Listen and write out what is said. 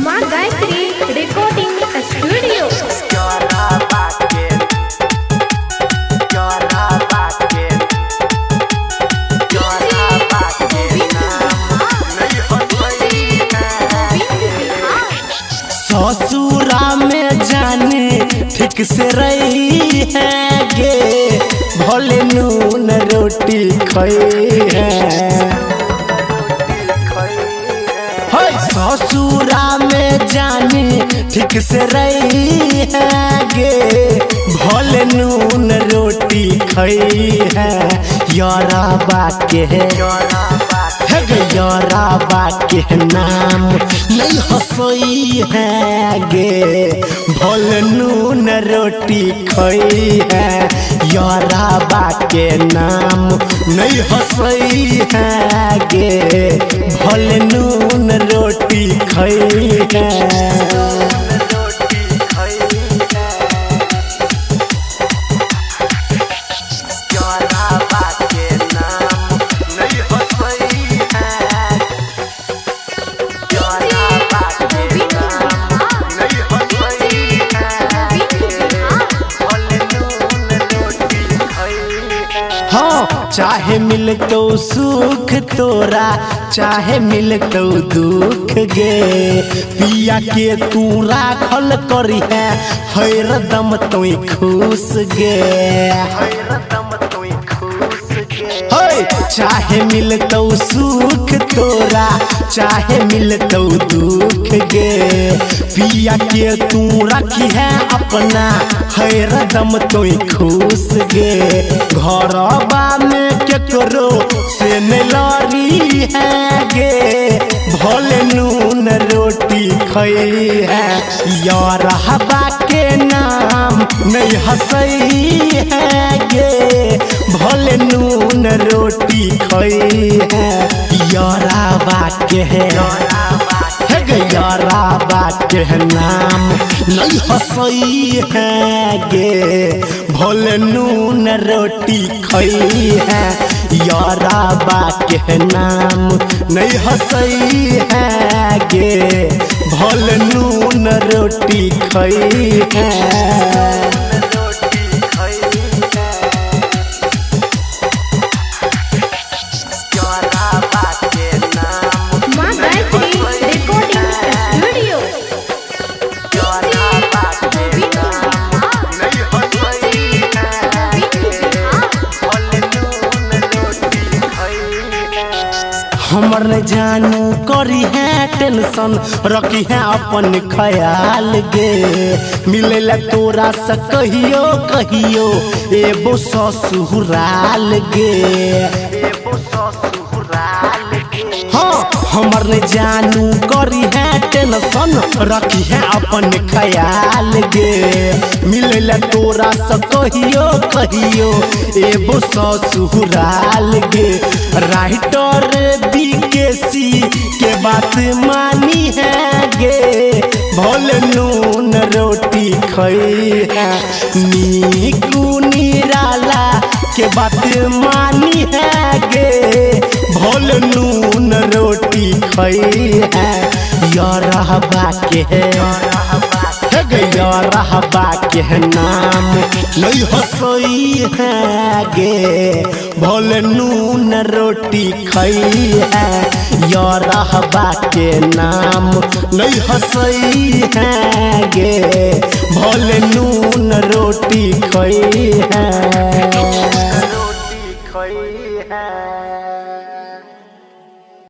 माँ Gayatri recording studio. ससुरा में जाने ठीक से रही है गे, भोले नून रोटी खाई है। ससुरा में जाने ठीक से रही है गे, भोले नून रोटी खाई है। यारा के है यारा के नाम नहीं हंसई है गे, भोले नून रोटी खाई है। यारा के नाम नहीं हंसई है गे, भोले नून रोटी खाई है। हाँ, चाहे मिल तो सुख तोरा चाहे मिल तो दुख गे, पिया के तू राखल करी है हरदम तो खुश गे। चाहे मिल तो सुख तोरा चाहे मिल तो दुख गे, पिया के तू रखी है अपना हरदम तो खुश गे। घरबा में केकरो से न लड़ी है गे, भोले नून रोटी खाई है। यारहबा के नाम नहीं हंसई है गे, भोले नून रोटी खाई है। यारबा के है यारबा के नाम नहीं हंसई है गे, भोले नून रोटी खाई है। यारबा के नाम नहीं हंसई है गे, भोले नून रोटी खाई है। माँ गायत्री रिकॉर्डिंग स्टूडियो। हमर न जानू करी है टेंशन रखी है अपन ख्याल गे, मिले तोरा से कहियो कहियो एबो ससुराल गे। हाँ, हमर न जानू करी है टेंशन रखी है अपन ख्याल गे, मिले तोरा से कहियो कहियो एबो ससुराल गे। राइटर बीकेसी के बात मानी है गे, भोले नून रोटी खाई है। नीकू निराला के बात मानी है गे, भोले नून रोटी खाई है। यारहबा के है यारहबा के नाम नहीं हंसई है गे, भोले नून रोटी खाई है। यारहबा के नाम नहीं हंसई है गे, भोले नून रोटी खाई है।